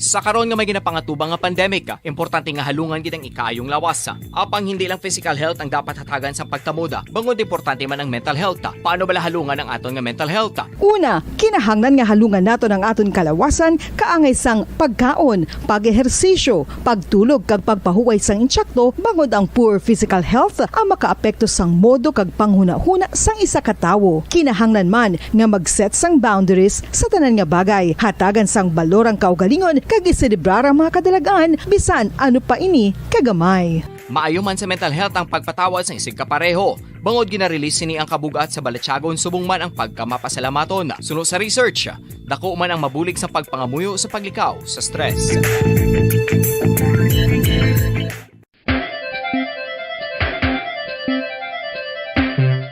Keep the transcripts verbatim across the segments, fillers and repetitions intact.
Sa karon nga may ginapangatubang nga pandemic, importante nga halungan gid ang ikaayong lawas. Apang hindi lang physical health ang dapat hatagan sa pagtamod, bangod importante man ang mental health. Paano bala halungan ang aton nga mental health? Una, kinahanglan nga halungan naton ang aton kalawasan kaangay sang pagkaon, pag-ehersisyo, pagtulog kag pagpahuway sang insakto, bangod ang poor physical health ang makaapekto sang modo kag panghunahuna sang isa ka tawo. Kinahanglan man nga mag-set sang boundaries sa tanan nga bagay. Hatagan sang balor ang kaugalingon kag iselebrar ang mga kadalagan, bisan ano pa ini kagamay. Maayo man sa mental health ang pagpatawad sang isigkapareho, bangod gina-release sini ang kabug-at sa balatyagon subong man ang pagkamapasalamaton. Suno sa research, dako man ang mabulig sa pagpangamuyo sa paglikaw sa stress.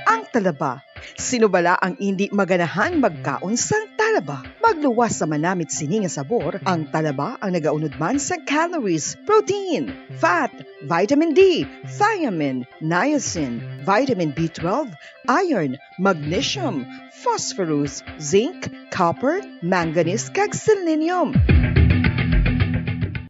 Ang talaba. Sino bala ang indi maganahan magkaon sang talaba? Magluwas sa manamit sini nga sabor, ang talaba ang nagaunod man sa calories, protein, fat, vitamin D, thiamine, niacin, vitamin B twelve, iron, magnesium, phosphorus, zinc, copper, manganese, kag selenium.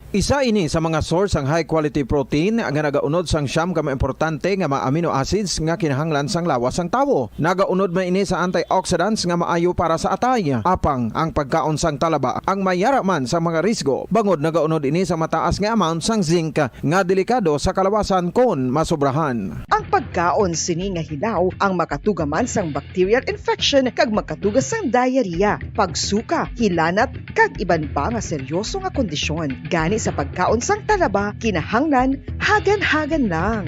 Isa ini sa mga source sang high-quality protein nga nagaunod sang siyam ka mga importante nga mga amino acids nga kinahanglan sang lawas sang tawo. Nagaunod man ini sa antioxidants nga maayo para sa atay. Apang ang pagkaon sang talaba ang may yara man sa mga risgo, bangod nagaunod ini sa mataas nga amount sang zinc nga delikado sa kalawasan kon masobrahan. Ang pagkaon sini nga hilaw ang makatuga man sang bacterial infection kag makatuga sang diarrhea, pagsuka, hilanat, kag iban pa nga seryoso nga kondisyon. Gani sa pagkaon sang talaba, kinahanglan hagan-hagan lang.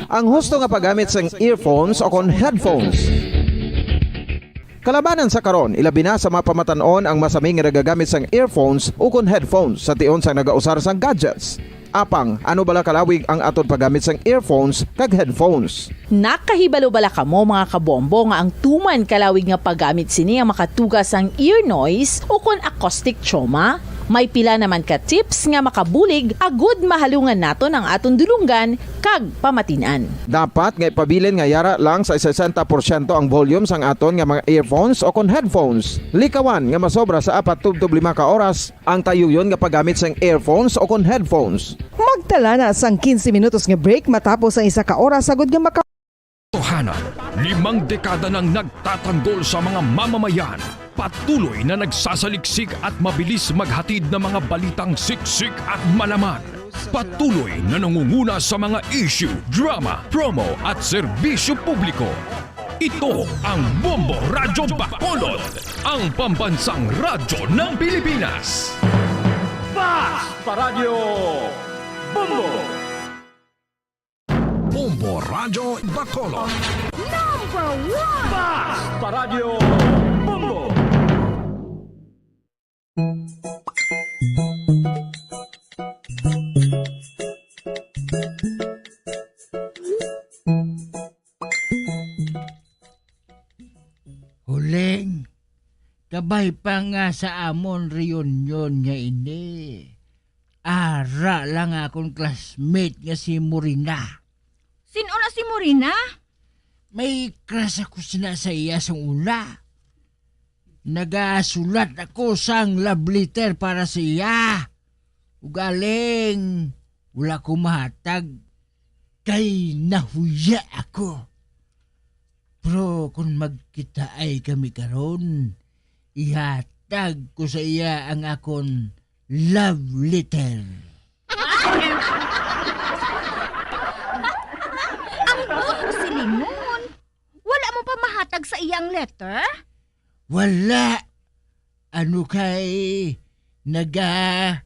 Ang husto nga paggamit sang earphones o kon headphones. Kalabanan sa karon, ilabi na sa mga pamatan-on ang masami nga nagagamit sang earphones ukon headphones sa tion sang nagausar sang gadgets. Apang, ano bala kalawig ang aton paggamit sang earphones kag headphones? Nakahibalo bala kamo, mga kabombo, nga ang tuman kalawig nga paggamit sini ang makatuga sang ear noise ukon acoustic trauma? May pila naman ka tips nga makabulig agud mahalungan naton ang aton dulonggan kag pamatin-an. Dapat nga ipabilin nga yara lang sa sesenta porsyento ang volume sang aton nga mga earphones o kon headphones. Likawan nga masobra sa apat tubtob lima ka oras ang tayuyon nga paggamit sang earphones o kon headphones. Magtala na sang quince minutos nga break matapos ang isa ka oras agud nga maka- Totohanan, limang dekada nang nagtatanggol sa mga mamamayan. Patuloy na nagsasaliksik at mabilis maghatid ng mga balitang siksik at malaman. Patuloy na nangunguna sa mga issue, drama, promo at serbisyo publiko. Ito ang Bombo Radyo Bacolod, ang pambansang radyo ng Pilipinas. Fast Paradyo Bombo! Bombo Radyo Bacolod. Number one! Fast Paradyo Bombo! Huling, kabay pa nga sa amon reunion nga ini, ara lang akon classmate nga si Morina. Sin-o na si Morina? May crush ako sina sa iya sang una. Nagasulat ako sang love letter para sa iya. Ugaling, wala ko mahatag kay nahuya ako. Pero kung magkitaay kami karon, ihatag ko sa iya ang akon love letter. Ang buot silingon, wala mo pa mahatag sa iya ang letter? Wala. Ano kay nagakahuya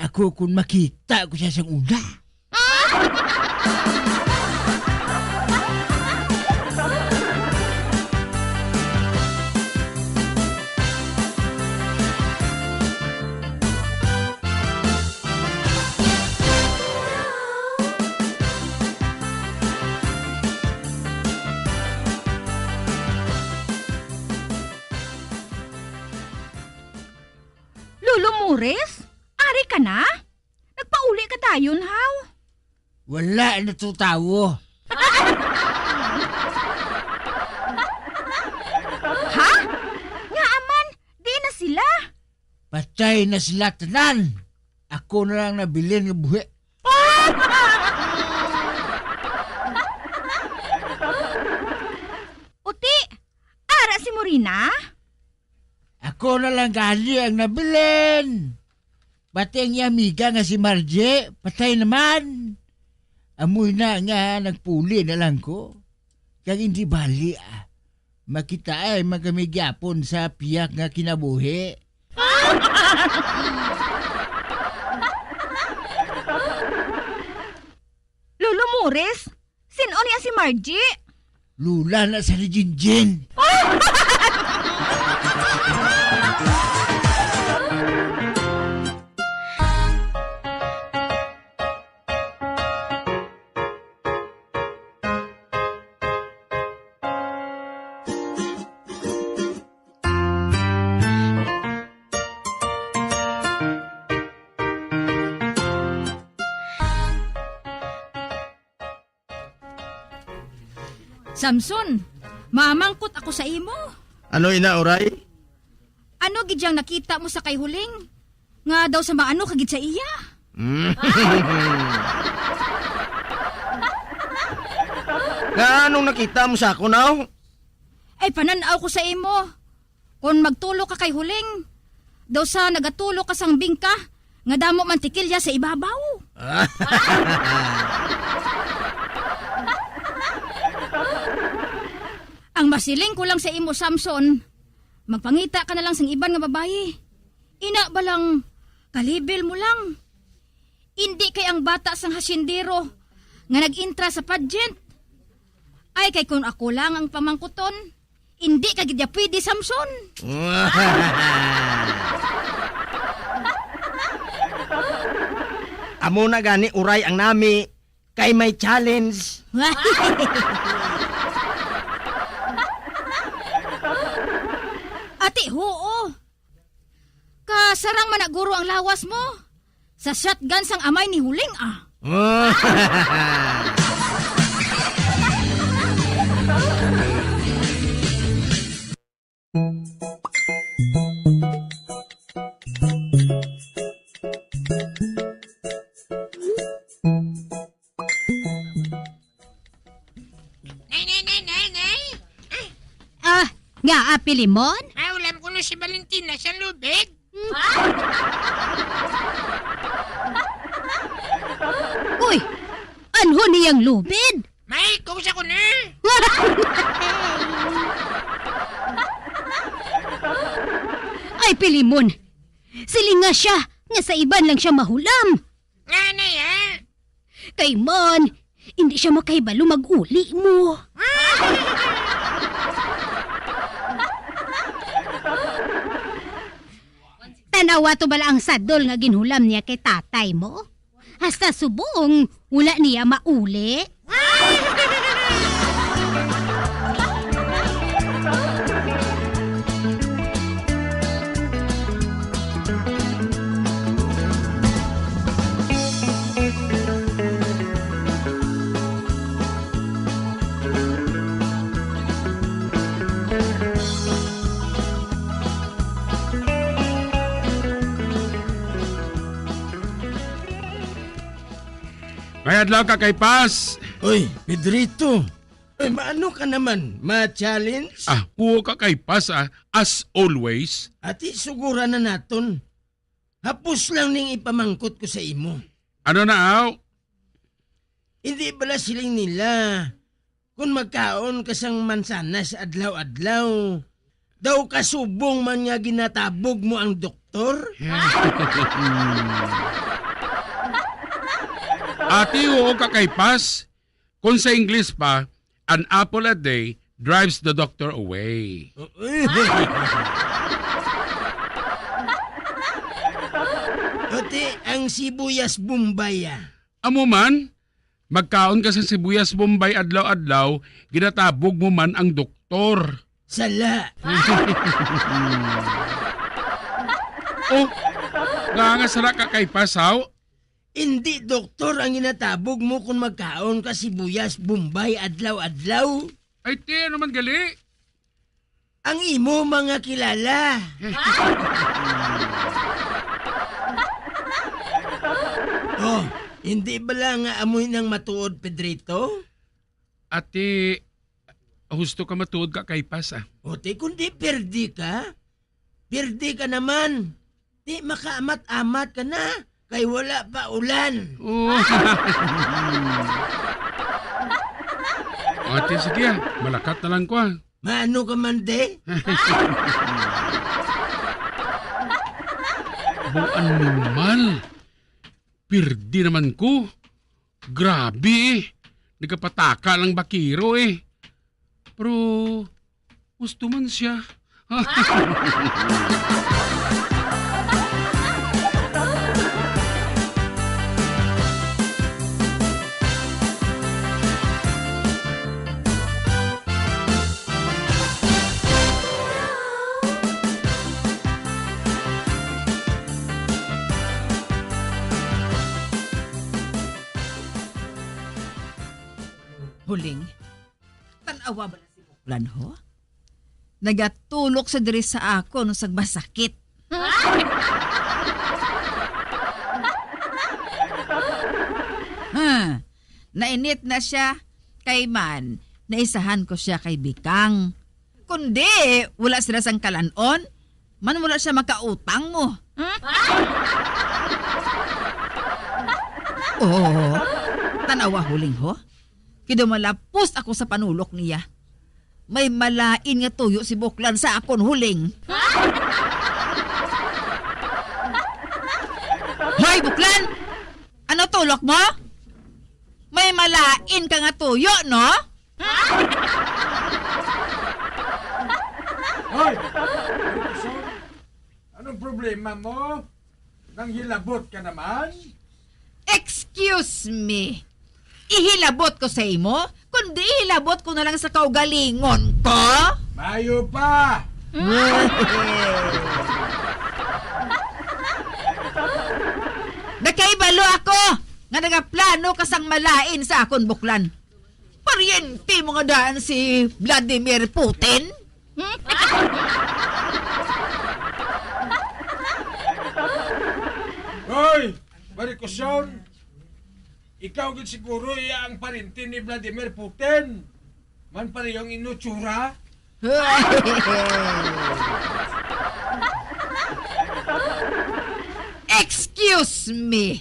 ako kung makita ko siya sang una. Lolo Mores, ari ka na? Nagpauli ka dayon, haw? Wala na to tawo. Patay na sila tanan. Ako na lang nabilin nga buhi. Uti, ara si Morina? Ako na lang gani ang nabilin. Pati ang iya amiga nga si Margie, patay naman. Amoy na nga nagpuli na lang ko. Kag hindi bali, ah. Makita ay man kami gyapon sa piyak nga kinabuhi. Lolo Mores, sin-o niya si Margie? Lula na sa ni Jinjin. Samson, mamangkot ako sa imo. Ano ina, Uray? Ano gid yang nakita mo sa kay Huling? Nga daw sa maano ka gid sa iya? Mm. Nga anong nakita mo sa ako, naw? Ay, panan-aw ko sa imo. Kon magtulo ka kay Huling, daw sa nagatulo ka sang bingka, nga damo mantikilya sa ibabaw. Ang masiling ko lang sa imo, Samson, magpangita ka na lang sang iban nga babayi. Ina ba lang, kalibil mo lang. Indi kay ang bata sang hasyendero nga nag-intra sa pageant. Ay, kay kun ako lang ang pamangkuton, indi ka gid ya pwede, Samson. Amo na gani, Uray, ang nami kay may challenge. Ati, huo. Kasarang man na guro ang lawas mo. Sa shotgun sang amay ni Huling, ah. Nay, nay, nay, nay, nay. Ah, nga, ah, Pilimon? Maulam kuno si Valentina sa lubid. Uy, anho niyang lubid? May, kung sa kuno. Ay, Pilimon, siling nga siya, nga sa iban lang siya mahulam. Nga na ya? Kay man, hindi siya makahibalo mag-uli mo. Tanawa to bala ang sadol nga ginhulam niya kay tatay mo? Hasta subong, wala niya mauli. May adlaw, Kakay Pas. Uy, Pedrito. Uy, maano ka naman? Ma-challenge? Ah, huo, Kakay Pas, ah, as always. Ati, sugura na naton. Hapos lang ning ipamangkot ko sa imo. Ano na, aw? Hindi bala siling nila, kung magkaon ka sang mansanas adlaw-adlaw, daw kasubong man nga ginatabog mo ang doktor? Ati, huo, Kakay Pas. Kung sa Ingles pa, "An apple a day drives the doctor away." Ati, ang sibuyas Bombay, ah. Amo man, magkaon ka sa sibuyas Bombay adlaw-adlaw, ginatabog mo man ang doktor. Sala. Oh, nga nga sala, Kakay Pas, haw? Indi doktor ang ginatabog mo kung magkaon ka sibuyas Bombay adlaw-adlaw. Ay, ti, ano man gali? Ang imo mga kilala. Hindi bala nga amoy nang matuod, Pedrito? Ati, husto ka matuod ka kay Pas, ah. O, ti, kundi perdi ka? Perdi ka naman. Ti, makaamat-amat ka na, kay wala pa ulan. Oh. Ati, sige, ah. Malakat na lang ko, ah. Maano ka man, de? Buang animal. Pirdi naman ko. Grabe, eh. Nagapataka lang bakiro, eh. Pero, gusto man siya. Huling, tan-awa bala si Buklan, ho? Nagatulok sa diri sa akon sa masakit. Ha, nainit na siya, kay man, naisahan ko siya kay Bikang. Kundi, wala sila sang kalan-on, man wala siya makautang mo. Oo, tanawa, Huling, ho. Kida malapos ako sa panulok niya. May malain nga tuyo si Buklan sa akon, Huling. Hoy, Buklan! Ano tulok mo? May malain ka nga tuyo, no? Hoy! Anong problema mo? Nanghilabot ka naman? Excuse me. Ihilabot ko sa imo, kundi ihilabot ko na lang sa kaugalingon ko. Mayo pa! Nakaibalo ako nga nagaplano ka sang malain sa akon, Buklan. Paryente mo nga daan si Vladimir Putin? Hoy, Maricosyon! Ikaw gid siguro iya ang paryente ni Vladimir Putin. Man parehong inutsura. Excuse me.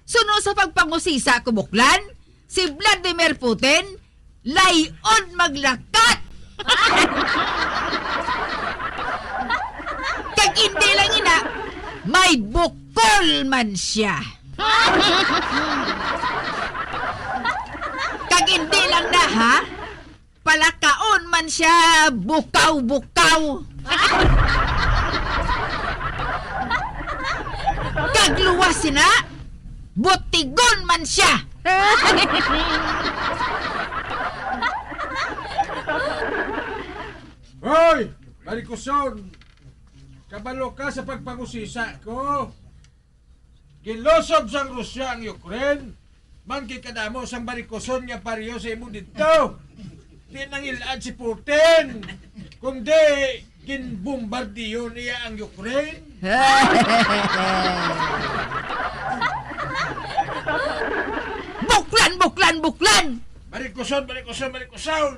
Suno sa pagpangusisa ko, Buklan, si Vladimir Putin lay-on maglakat. Kag indi lang ina, may bukol man siya. Kag indi lang na, ha? Palakaon man siya, bukaw-bukaw. Kag luwas sina, butigon man siya. Hoy, Maricosyon! Kabalo ka sa pagpangusisa ko? Gilusob sang Russia ang Ukraine, man kay kadamo sang barikoson nga pareho sa imo didto. Di nangil-ad si Putin, kundi ginbombardiyo niya ang Ukraine. Buklan, buklan, buklan! Barikoson, barikoson, barikoson!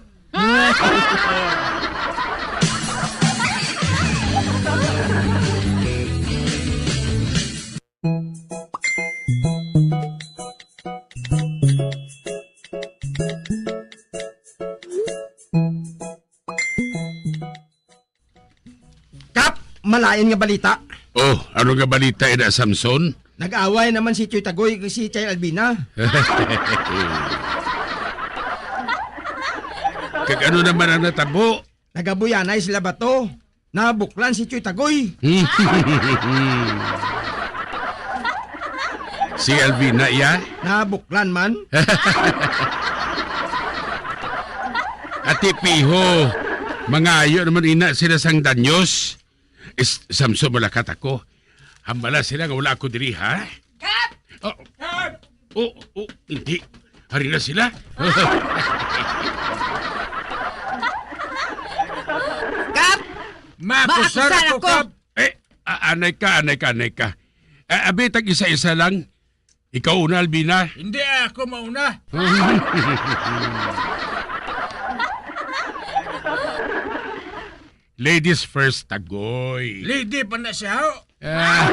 Kap, malain nga balita. Oh, ano nga balita ina, Samson? Nag-away naman si Choy Tagoy kag si Chay Albina. Kag ano naman ang natabo? Nagabuyanay sila bato. Nabuklan si Choy Tagoy. Si Alvina, iya? Nabuklan man. Ati Piho, mangayo naman ina sila sang danyos. Is, Samson, malakat ako. Hambala sila nga wala ako diri, ha? Kap! Oh. Kap! Oh, oh, hindi. Hari na sila. Kap! Makusar ako, Kap! Eh, a-, anay ka, anay ka, anay ka. A-, abi, tag isa-isa lang. Ikaw una, Alvina. Hindi, ah, ako mauna. Ladies first, Tagoy. Lady pa na siya, ho. Ah.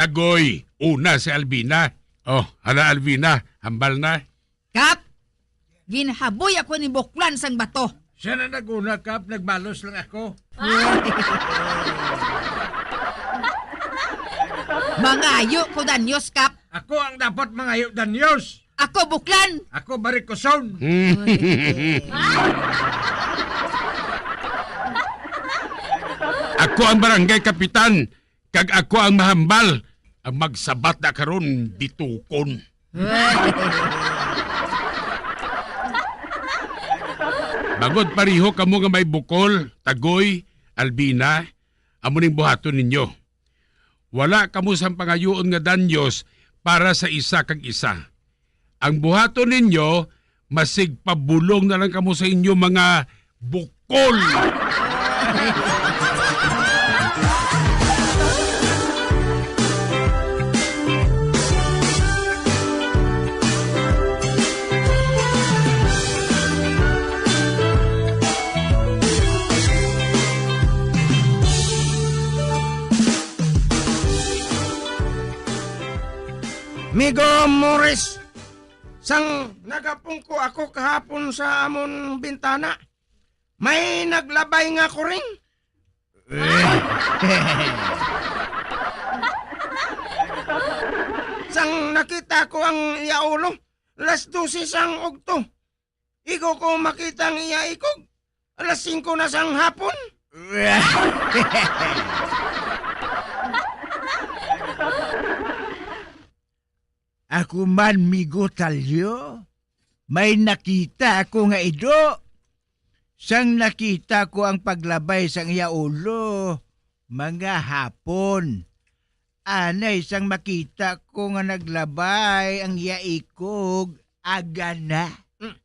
Tagoy, una si Alvina. Oh, hala, Alvina, hambal na. Kap, ginhaboy ako ni Buklan sang bato. Siya na nag-una, Kap. Nagbalos lang ako. Mangayo ko, Danyos, Kap. Ako ang dapat mangayo, Danyos. Ako, Buklan. Ako, Barikoson. Ako ang barangay kapitan, kag ako ang mahambal. Ang magsabat na karon, bitukon. Bangod pareho kamo nga may bukol, Tagoy, Alvina, amo ning buhaton ninyo. Wala kamo sang pangayoon nga danyos para sa isa kag isa. Ang buhaton ninyo, masig pabulong na lang kamo sa inyo mga bukol. Migo Morris, sang nagapungko ako kahapon sa amon bintana, may naglabay nga kuring. Sang nakita ko ang iya ulo, alas dose sang ugto. Igo ko makita ang iya ikog, alas singko na sang hapon. Ako man, Migo Talyo, may nakita ako nga ido. Sang nakita ko ang paglabay sang iya ulo, mga hapon. Anay sang makita ko nga naglabay ang iya ikog, aga na. Mm.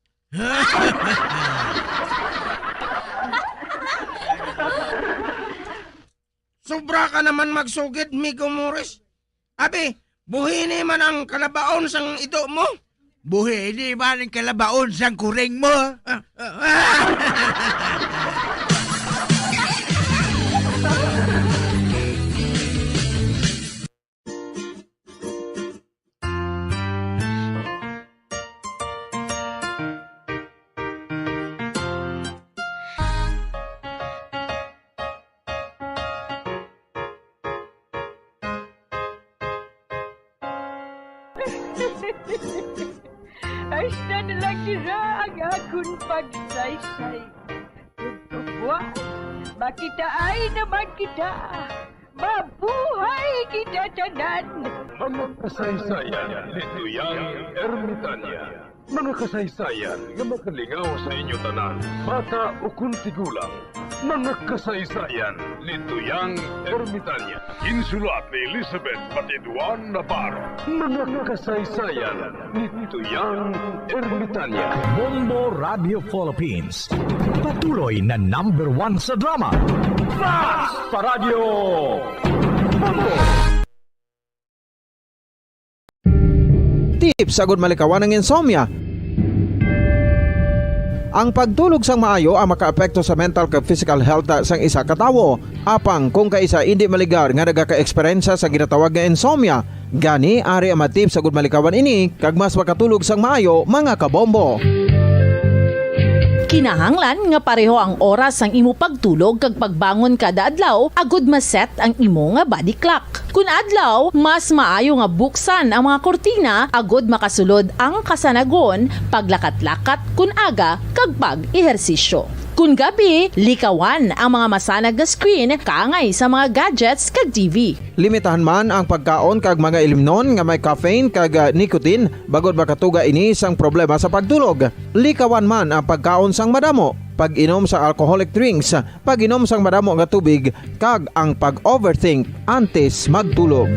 Sobra ka naman magsugid, Migo Morris. Abi, buhini man ang kalabaon sang ido mo. Buhini man ang kalabaon sang kuring mo. Hasta na lang dira ang akon pagsaysay. Ug kabuas, makitaay naman kita. Mabuhay kita tanan! Mga kasaysayan ni Tuyang Ermitanya. Mga kasaysayan nga makalingaw sa inyo tanan, bata ukon tigulang. Mga kasaysayan ni Tuyang Ermitanya. Insulat ni Elizabeth Batiduan Navarro. Mga kasaysayan ni Tuyang Ermitanya. Bombo Radio Philippines. Patuloy na number one sa drama. Fast Paradyo! Bombo! Tips agud malikawan ang insomnia. Ang pagtulog sang maayo ang makaapekto sa mental kag physical health sang isa ka tawo. Apang kung kaisa indi maligar nga nagaka-eksperyensya sa ginatawag nga insomnia, gani ari ang mga tips agud malikawan ini kag mas makatulog sang maayo, mga kabombo. Kinahanglan nga pareho ang oras sang imo pagtulog kag pagbangon kada adlaw agud ma-set ang imo nga body clock. Kun adlaw, mas maayo nga buksan ang mga kurtina agud makasulod ang kasanagon, paglakat-lakat kun aga, kag pag-ehersisyo. Kun gabi, likawan ang mga masanag nga screen kaangay sa mga gadgets kag T V. Limitahan man ang pagkaon kag mga ilimnon nga may caffeine kag, ah, nicotine, bangod makatuga ini sang problema sa pagtulog. Likawan man ang pagkaon sang madamo, pag-inom sa alcoholic drinks, pag-inom sang madamo nga tubig, kag ang pag-overthink antes magtulog.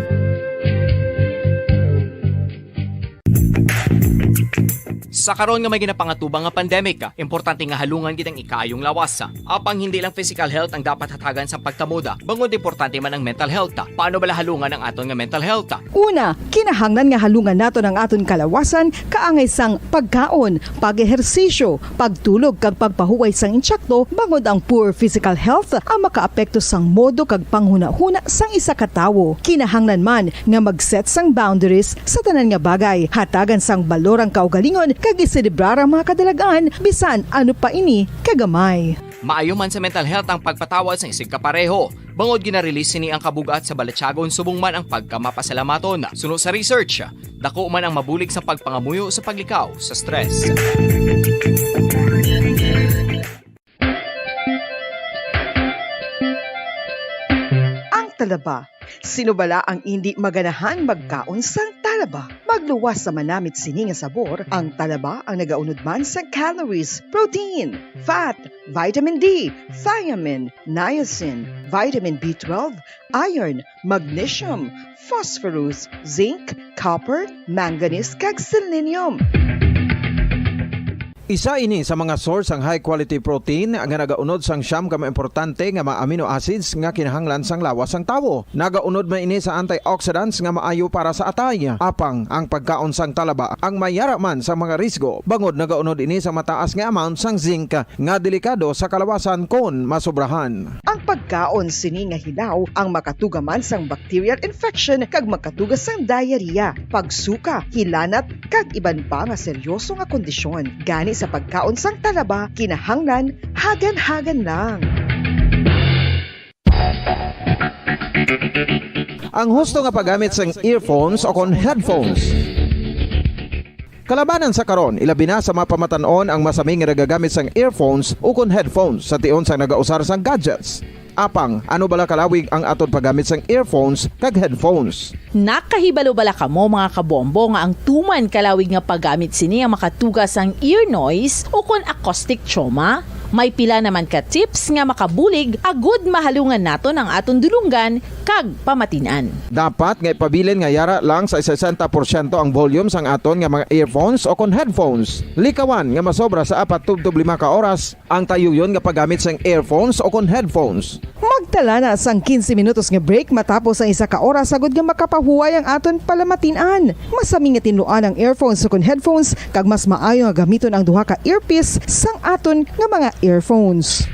Sa karon nga may ginapangatubang nga pandemic, importante nga halungan gid ang ikaayong lawas. Apang hindi lang physical health ang dapat hatagan sa pagtamod, bangod importante man ang mental health. Paano bala halungan ang aton nga mental health? Una, kinahanglan nga halungan naton ang aton kalawasan kaangay sang pagkaon, pag-ehersisyo, pagtulog kag pagpahuway sang intsakto, bangod ang poor physical health ang makaapekto sang modo kag panghunahuna sang isa ka tawo. Kinahanglan man nga mag-set sang boundaries sa tanan nga bagay, hatagan sang balor ang kaugalingon kag iselebrar ang mga kadalagan, bisan ano pa ini kagamay. Maayo man sa mental health ang pagpatawad sang isigkapareho, bangod gina-release sini ang kabug-at sa balatyagon subong man ang pagkamapasalamaton. Suno sa research, dako man ang mabulig sa pagpangamuyo sa paglikaw sa stress. Ang talaba. Sino bala ang indi maganahan magkaon sang talaba? Magluwas sa manamit sini nga sabor, ang talaba ang nagaunod man sa calories, protein, fat, vitamin D, thiamine, niacin, vitamin B twelve, iron, magnesium, phosphorus, zinc, copper, manganese, kag selenium. Isa ini sa mga source sang high quality protein nga nagaunod sang siyam ka mga importante nga mga amino acids nga kinahanglan sang lawas sang tawo. Nagaunod man ini sa antioxidants nga maayo para sa atay. Apang ang pagkaon sang talaba ang may yara man sa mga risgo, bangod nagaunod ini sa mataas nga amount sang zinc nga delikado sa kalawasan kon masobrahan. Ang pagkaon sini nga hilaw ang makatuga man sang bacterial infection kag makatuga sang diarrhea, pagsuka, hilanat, kag iban pa nga seryoso nga kondisyon. Gani sa pagkaon sang talaba, kinahanglan hagan-hagan lang. Ang husto nga paggamit sang earphones o kon headphones. Kalabanan sa karon, ilabi na sa mga pamatan-on ang masami nga nagagamit sang earphones ukon headphones sa tion sang nagausar sang gadgets. Apang, ano bala kalawig ang aton paggamit sang earphones kag headphones? Nakahibalo bala kamo, mga kabombo, nga ang tuman kalawig nga paggamit sini ang makatuga sang ear noise ukon acoustic trauma? May pila naman ka tips nga makabulig agud mahalungan naton ang aton dulonggan kag pamatin-an. Dapat nga ipabilin nga yara lang sa sesenta porsyento ang volume sang aton nga mga earphones o kon headphones. Likawan nga masobra sa apat tubtob lima ka oras ang tayuyon nga paggamit sang earphones o kon headphones. Magtala na sang quince minutos nga break matapos ang isa ka oras agud nga makapahuway ang aton palamatin-an. Masami nga tinluan ang earphones o kon headphones, kag mas maayo nga gamiton ang duha ka earpiece sang aton nga mga earphones.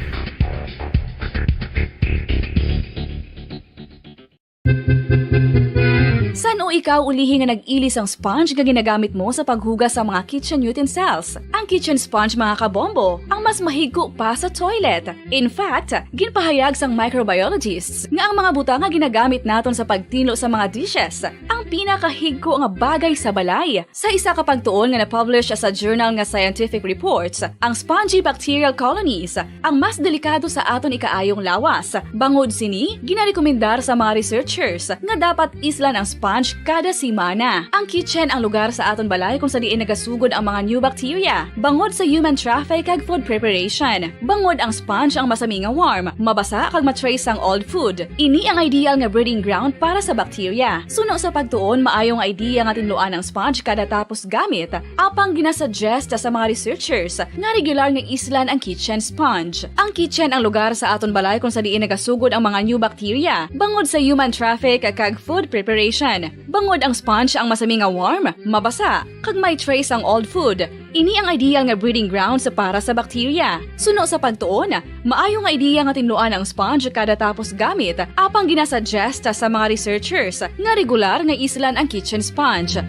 San-o ikaw ulihi nga nag-ili sang sponge nga ginagamit mo sa paghugas sa mga kitchen utensils? Ang kitchen sponge, mga kabombo, ang mas mahigko pa sa toilet. In fact, ginpahayag sang microbiologists nga ang mga butang nga ginagamit naton sa pagtinlo sa mga dishes ang pinakahigko nga bagay sa balay. Sa isa ka pagtuon nga na-publish sa journal nga Scientific Reports, ang spongy bacterial colonies ang mas delikado sa aton ikaayong lawas. Bangod sini, ginarekomendar sa mga researchers nga dapat islan ang sponge kada semana. Ang kitchen ang lugar sa aton balay kung sa diin nagasugod ang mga new bacteria, bangod sa human traffic kag food preparation. Bangod ang sponge ang masami nga warm, mabasa kag ma-trace ang old food. Ini ang ideal nga breeding ground para sa bacteria. Suno sa pagtuon, maayo nga idea nga tinluan ang sponge kada tapos gamit, apang ginasuggest sa mga researchers nga regular nga islan ang kitchen sponge. Ang kitchen ang lugar sa aton balay kung sa diin nagasugod ang mga new bacteria, bangod sa human traffic kag food preparation. Bangod ang sponge ang masami nga warm, mabasa, kag may trace ang old food. Ini ang ideal nga breeding grounds para sa bacteria. Suno sa pagtuon, maayo nga ideya nga tinluan ang sponge kada tapos gamit, apang ginasuggest sa mga researchers nga regular nga islan ang kitchen sponge.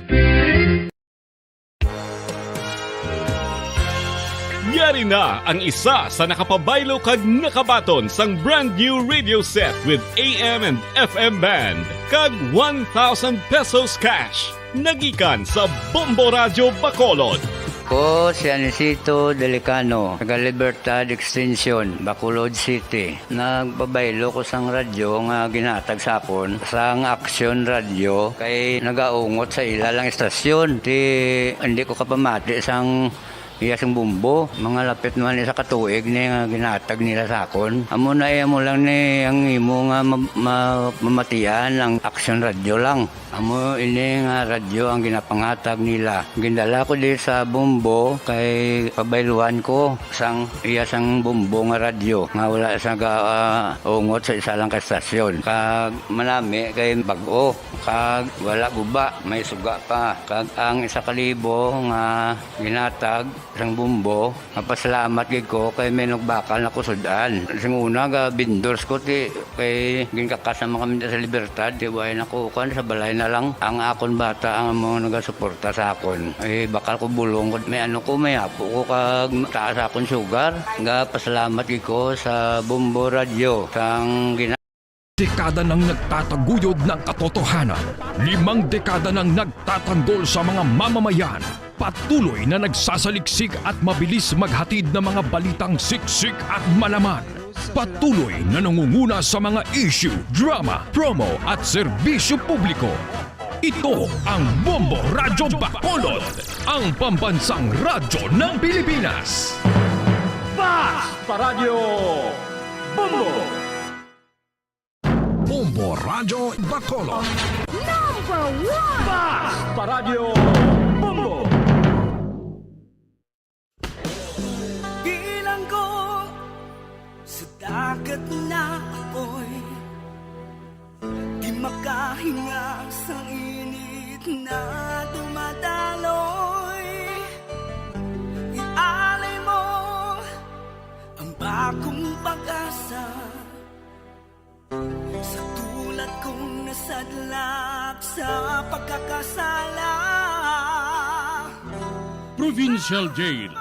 Yari na ang isa sa nakapabaylo kag nakabaton sang brand new radio set with A M and F M band kag one thousand pesos cash. Nagikan sa Bombo Radyo Bacolod. Ko si Anisito Delicano, taga Libertad Extension, Bacolod City. Nagpabaylo ko sang radyo nga ginhatag sa akon sang Action Radio kay nagaungot sa ila lang istasyon. Ti, hindi ko kapamati sang Iya sing Bombo, mga lapit man isa ka tuig ni nga ginatag nila sa akon. Amo na, iya mo lang ni ang imo nga ma-, ma-, mamatian ang Action Radio lang. Amo ini nga radyo ang ginapangatag nila. Gindala ko di sa Bombo kay pabayluan ko sang iya sang Bombo nga radyo nga wala sa ga-, ah, ungot sa isa lang ka estasyon. Kag manami kay bag-o, kag wala guba, may suga pa. Kag ang isa ka libo nga ginatag sang Bombo, mapasalamat gid ko kay may nagbakal na ko sud-an. Sing una, ga vendors ko, ti, kay ginkakas naman kami sa Libertad, ti, way na ko, kuwan, sa balay na lang. Ang akon bata ang mga nagasuporta sa akon. Eh, bakal ko bulong, may ano ko, may apo ko, kag taas akon sugar. Ga pasalamat gid ko sa Bombo Radio, sang gina- Dekada nang nagtataguyod ng katotohanan. Limang dekada nang nagtatanggol sa mga mamamayan. Patuloy na nagsasaliksik at mabilis maghatid ng mga balitang siksik at malaman. Patuloy na nangunguna sa mga issue, drama, promo at serbisyo publiko. Ito ang Bombo Radyo Bacolod, ang pambansang radyo ng Pilipinas. Fast Paradyo Bombo. Bombo Radyo Bacolod. Number one! Fast Paradyo Bombo. Bilanggo sa dagat na apoy, di makahinga sa init na dumadaloy. Ialay mo ang bagong pag-asa. Sa tulad kong nasadlak sa pagkakasala. Provincial Jail.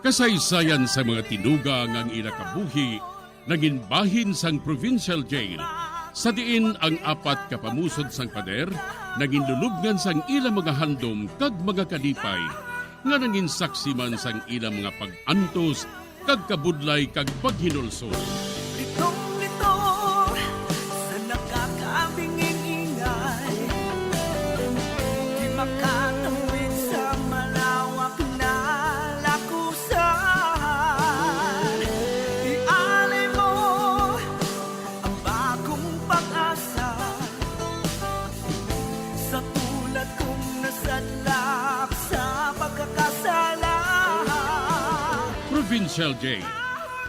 Kasaysayan sa mga tinuga nga ang ila kabuhi nangin bahin sang Provincial Jail, sa diin ang apat ka pamusod sang pader nangin lulubngan sang ila mga handom kag mga kalipay, nga nangin saksi man sang ila mga pag-antos kag kabudlay kag paghinulsol. Litong-lito sa nakakabinging ingay, di makatawid sa malawak na lakusan. Ialay mo ang bagong pag-asa. Sa tulad kong nasadlak sa pagkakasala. Provincial Jail.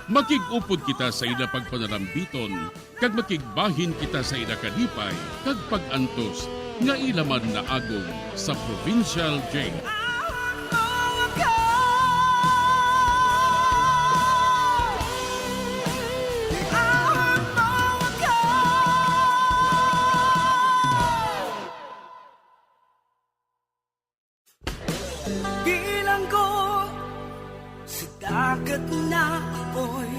Makig-upod kita sa ila pagpanalambiton, kag makigbahin kita sa ila kalipay kag pag-antos nga ila man naagom sa Provincial Jail. Bilanggo sa dagat na apoy,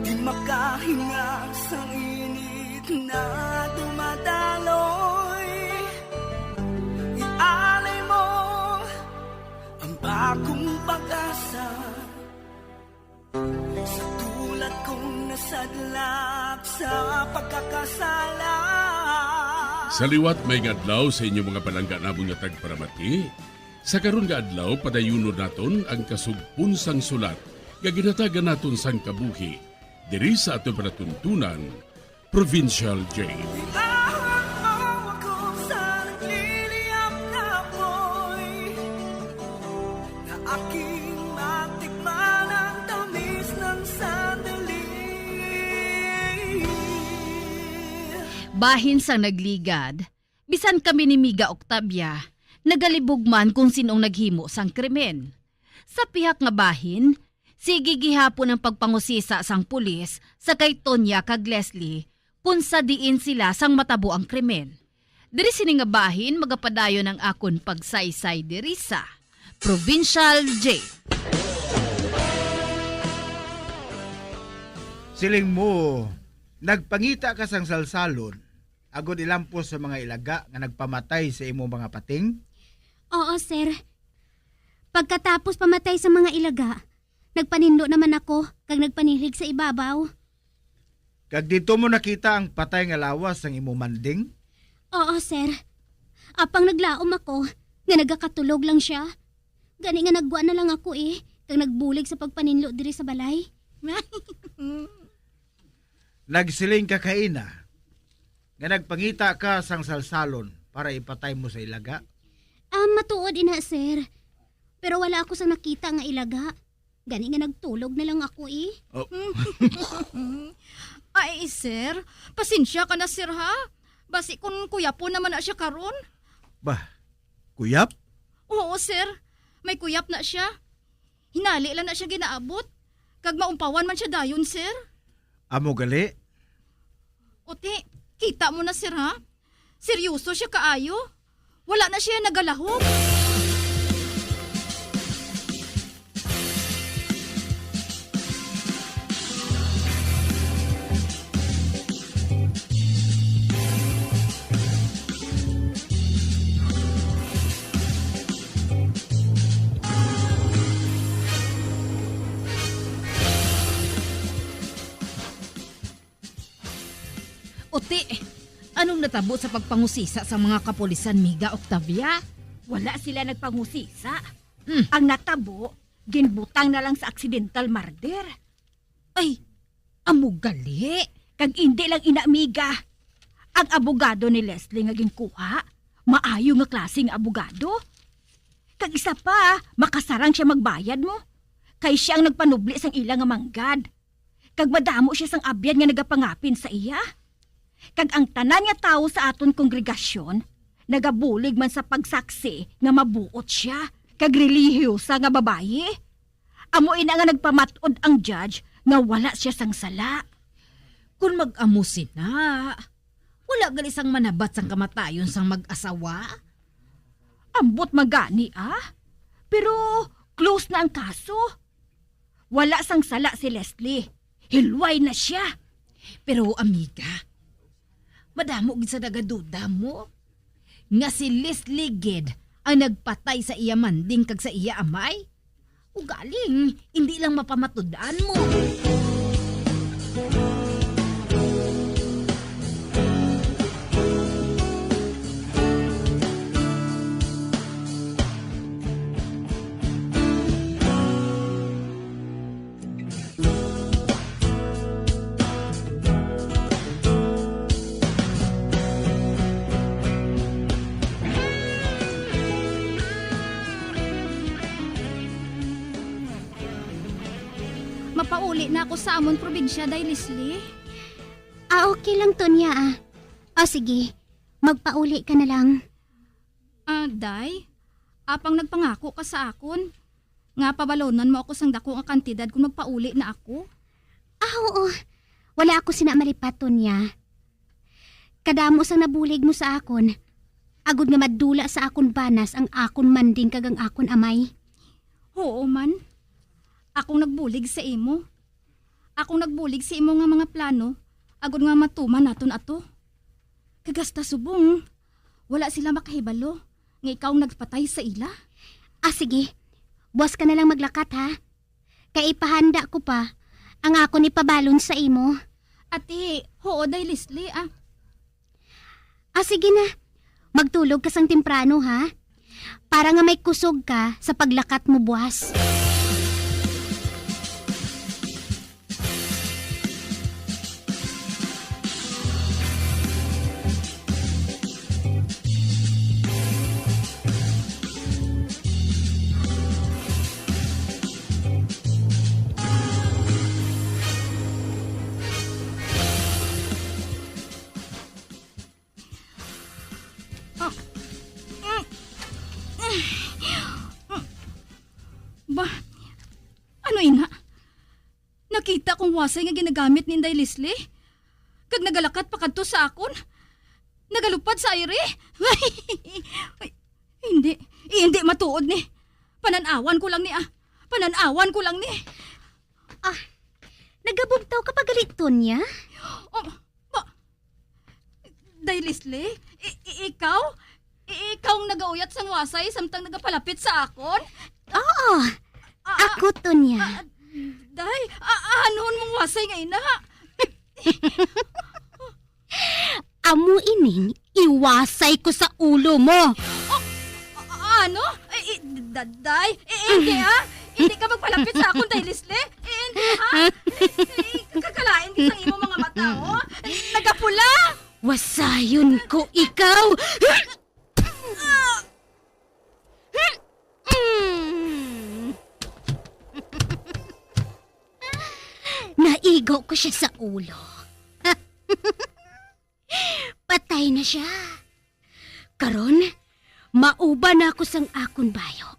di makahinga sa init na dumadaloy. Ialay mo ang bagong pag-asa. Sa tulad kong nasadlak sa pagkakasala. Sa liwat, maayong adlaw sa inyo mga palangga namon nga tagparamati. Sa karon nga adlaw, padayunon naton ang kasugpon sang sulat nga ginhatagan naton sang kabuhi diri sa aton palatuntunan, Provincial Jail. Iahon mo ako sa nagliliyab na apoy, na aking matikman ang tamis ng sandali. Bahin sang nagligad, bisan kami ni Miga Octavia, nagalibog man kung sin-ong naghimo sang krimen. Sa pihak nga bahin, sige gihapon ang pagpangusisa sang pulis sa kay Tonya kag Leslie kon sa diin sila sang matabo ang krimen. Diri sini nga bahin magapadayon ang akon pagsaysay diri sa Provincial Jail. Siling mo, nagpangita ka sang salsalon agod ilampos sa mga ilaga nga nagpamatay sa imo mga pating? Oo, sir. Pagkatapos pamatay sa mga ilaga, nagpanindo naman ako kag nagpanilig sa ibabaw. Kag didto mo nakita ang patay nga lawas sang imo manding? Oo, sir. Apang naglaom ako nga nagakatulog lang siya. Gani nga nagwa na lang ako, eh, kag nagbulig sa pagpaninlo diri sa balay. Nagsiling ka kaina nga nagpangita ka sang salsalon para ipatay mo sa ilaga? Ah, matuod ina, sir. Pero wala ako sang nakita nga ilaga. Gani nga nagtulog na lang ako, eh. Oh. Ay, sir, pasensya ka na, sir, ha? Basi kun kuyapon naman na siya karon. Bah, kuyap? Oo, sir. May kuyap na siya. Hinali lang na siya ginaabot. Kag maumpawan man siya dayon, sir. Amo gali? Uti, kita mo na, sir, ha? Seryoso siya kaayo. Wala na siya nagalahok. Uti, anong natabo sa pagpangusisa sa mga kapulisan, Miga Octavia? Wala sila nagpangusisa. Hmm. Ang natabo, ginbutang na lang sa accidental murder. Ay, amo gali. Kag indi lang ina, Miga. Ang abogado ni Leslie nga ginkuha, maayo nga klase nga abogado. Kag isa pa, makasarang siya magbayad mo. Kay siya ang nagpanubli sang ila nga manggad. Kag madamo siya sang abyan nga nagapangapin sa iya. Kag ang tanan nga tawo sa aton kongregasyon nagabulig man sa pagsaksi nga mabuot sia kag relihiyosa nga babayi. Amo ina nga nagpamat-od ang judge nga wala sia sang sala. Kon mag-amo sina, wala gali sang manabat sang kamatayon sang mag-asawa? Ambot man gani, ah. Pero close na ang kaso. Wala sang sala si Leslie. Hilway na sia. Pero, amiga, madamo gid sa nagaduda mo nga si Leslie gid ang nagpatay sa iya manding kag sa iya amay. Ugaling, hindi lang mapamatud-an mo. Mapauli na ako sa amon probinsya, Day Leslie. Ah, okay lang, Tonya, ah. O, sige. Magpauli ka na lang. Ah, Day, apang nagpangako ka sa akon nga pabalonan mo ako sang dako nga kantidad kon magpauli na ako? Ah, oo. Wala ako sina malipat, Tonya. Kadamo sang nabulig mo sa akon, agod nga madula sa akon banas ang akon manding kag ang akon amay. Oo man. Akong nagbulig sa imo. Akong nagbulig sa imo nga mga plano, agod nga matuman naton ato. Kag hasta subong, wala sila makahibalo nga ikaw ang nagpatay sa ila. Ah, sige. Buwas ka na lang maglakat, ha? Kay ipahanda ko pa ang akon ipabalon sa imo. Ati, huo, Day Leslie, ah. Ah, sige na. Magtulog ka sang temprano, ha? Para nga may kusog ka sa paglakat mo buwas. Ah. Ba, ano ina? Nakita kong wasay nga ginagamit ni Inday Leslie, kag nagalakat pa kadto sa akon. Nagalupad sa aire. Ay, hindi, hindi matuod ni. Panan-awan ko lang ni, ah. Panan-awan ko lang ni. Ah, nagabugtaw ka pa gali, Tonya? Oh, ba, Day Leslie, i-, i-, ikaw? I-, ikaw ang nagauyat sang wasay samtang nagapalapit sa akon? Oo, Ah, ako, Tonya. Ah, Day, ah, ah, anuon mong wasay nga ina? Amo ining iwasay ko sa ulo mo. Ah, ah, ano? Ay, i-, Daday, eh, hindi, ha? Hindi ka magpalapit sa akon, Day Leslie? Eh, hindi, ha? Eh, eh, kakalain din sa imo mga mata, oh. Nagapula! Wasayon ko ikaw! Naigo ko siya sa ulo. Patay na siya. Karon, mauban na ako sang akon bayo,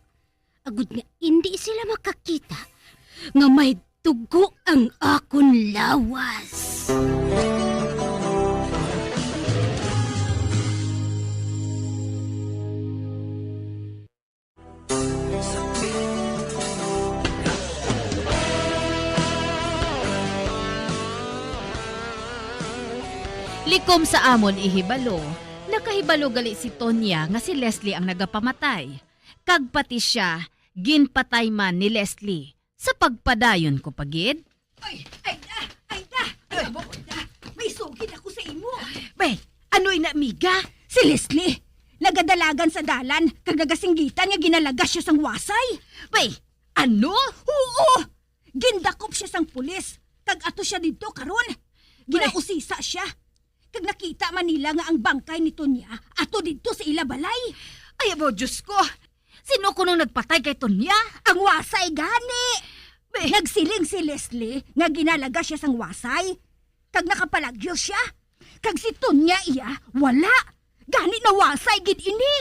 agod nga indi sila makakita nga may dugo ang akon lawas. Likom sa amon ihibalo, nakahibalo gali si Tonya nga si Leslie ang nagapamatay, kag pati sia ginpatay man ni Leslie. Sa pagpadayon ko pa gid. Ay, ay, da, ay, da, ay, abo, da. May sugid ako sa imo. Bay, ano ina, amiga? Si Leslie, nagadalagan sa dalan, kag nagasinggitan nga ginalagas siya sang wasay. Bay, ano? Oo! Gindakop siya sang pulis, kag ato siya didto karon. Bay. Ginausisa siya. Kag nakita man nila nga ang bangkay ni Tonya ato didto sa ila balay. Ay, abo, Diyos ko! Sino kuno nagpatay kay Tonya? Ang wasay gani! Be- Nagsiling si Leslie nga ginalagas siya sang wasay, kag nakapalagyo siya. Kag si Tonya iya, wala. Gani nawasay gid ini.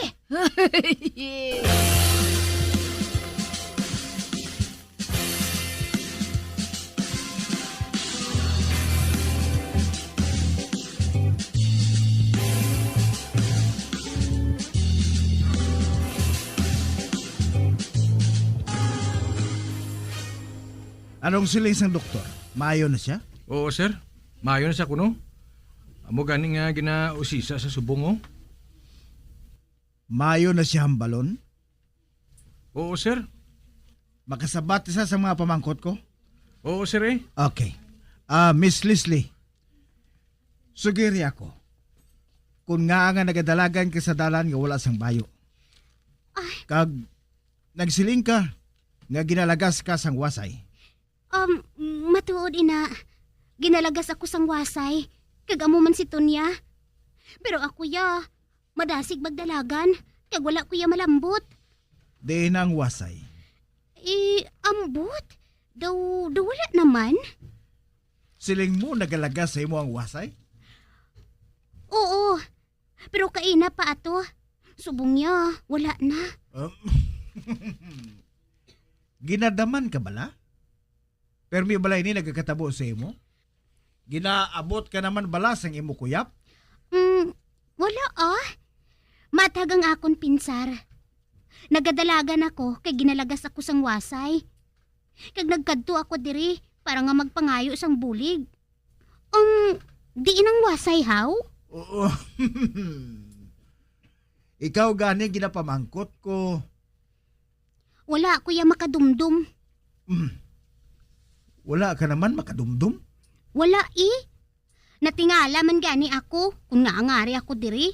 Anong siling sang doktor? Maayo na siya? Oo, sir. Maayo na siya kuno. Amo gani nga ginausisa sa subong, oh. Maayo na siya hambalon? Oo, sir. Makasabat siya sa mga pamangkot ko? Oo, sir, eh. Okay. Ah, Miss Leslie, sugiri ako, kung ngaa nga nagadalagan ka sa dalan nga wala sang bayo, Ay. kag nagsiling ka nga ginalagas ka sang wasay. Um, matuod, ina. Ginalagas ako sang wasay, kag amo man si Tonya. Pero ako ya, madasig magdalagan, kag wala ko ya malambot. Diin na ang wasay? Eh, ambot? Daw, daw wala naman. Siling mo, nagalagas sa imo ang wasay? Oo, pero kaina pa ato. Subong niya, wala na. Um, ginadaman ka bala? Permi bala ini nagakatabo sa imo? Ginaabot ka naman bala sang imo kuyap? Mm, wala, ah. Matag ang akon pinsar. Nagadalagan ako kay ginalagas ako sang wasay. Kag nagkadto ako diri para nga magpangayo sang bulig. Um, diin ang wasay, haw? Oo. Ikaw gani ginapamangkot ko. Wala ko ya makadumdom. Mm. Wala ka naman makadumdom? Wala, eh. Natingala man gani ako kung ngaa ngari ako diri.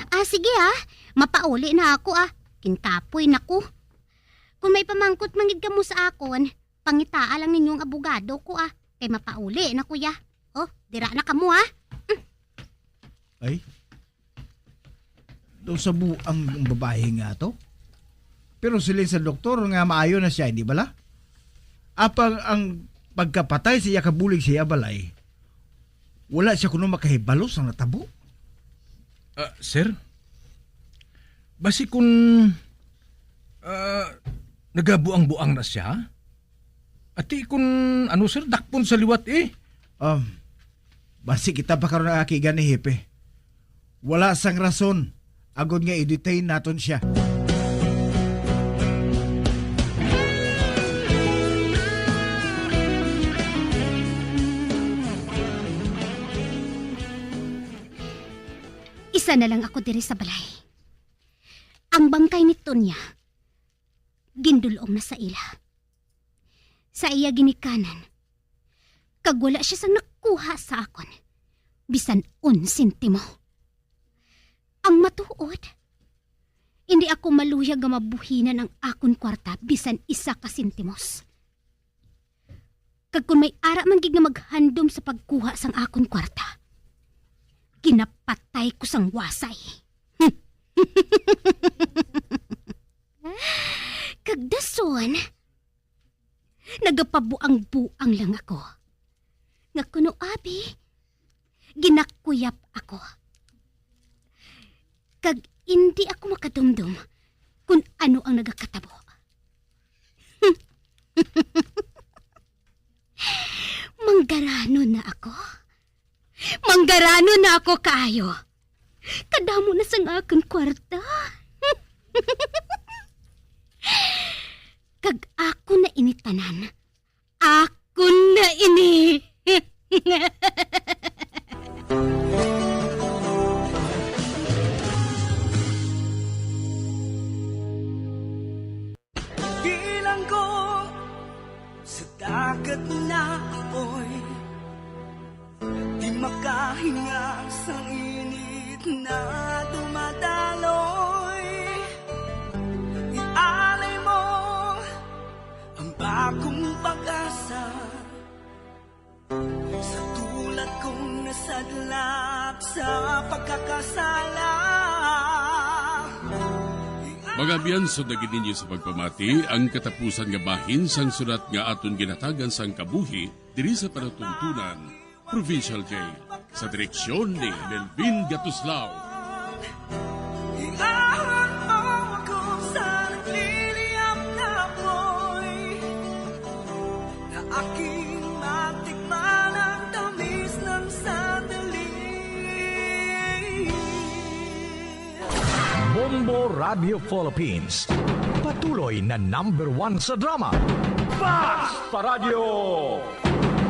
Ah, sige, ah. Mapauli na ako, ah. Kinkapoy na ko. Kung may pamangkot man gid kamo sa akon, pangitaa lang ninyo ang abogado ko, ah. Kay mapauli na ko ya. Oh, dira na kamo, ah. Ay. Daw sa buang babayi nga to. Pero siling sa doktor nga maayo na siya, hindi bala? Apang ang pagkapatay sa iya kabulig sa iya balay, wala siya kuno makahibalo sang natabo. Ah, sir? Basi kun, ah, nagabuang-buang na siya? Ati kun ano, sir, dakpon sa liwat, eh. Um, basi kita pa karon ang aki gani, Hepe. Wala sang rason agod nga i-detain naton siya. Isa na lang ako diri sa balay. Ang bangkay ni Tonya, gindul-ong na sa ila. Sa iya ginikanan, kag wala siya sang nakuha sa akon, bisan un sentimo. Ang matuod, Indi ako maluyag nga mabuhinan ang akon kwarta bisan isa ka sentimos. Kag kon may ara man gid nga maghandom sa pagkuha sang akon kwarta, ginapatay ko sang wasay. Kag dason, nagapabuang-buang lang ako. Nga kuno abi, ginakuyap ako. Kag indi ako makadumdom kon ano ang nagakatabo. Manggaranon na ako. Manggaranon na ako kaayo. Kadamo na sang akon kwarta. Kag ako na ini tanan. Ako na ini. Bilanggo sa dagat na apoy, di makahinga sa init na dumadaloy. Ialay mo ang bagong pag-asa sa tulad kong nasadlak sa pagkakasala. Mga abyan, sundagi ninyo sa pagpamati ang katapusan nga bahin sang sulat nga aton ginhatagan sang kabuhi diri sa palatuntunan, Provincial Jail, sa direksyon ni Melvin Gatuslao. Iahon mo ako sa nagliliyab na apoy, na aking matikman ang tamis ng sandali. Bombo Radio Philippines, patuloy na number one sa drama. Basta Radyo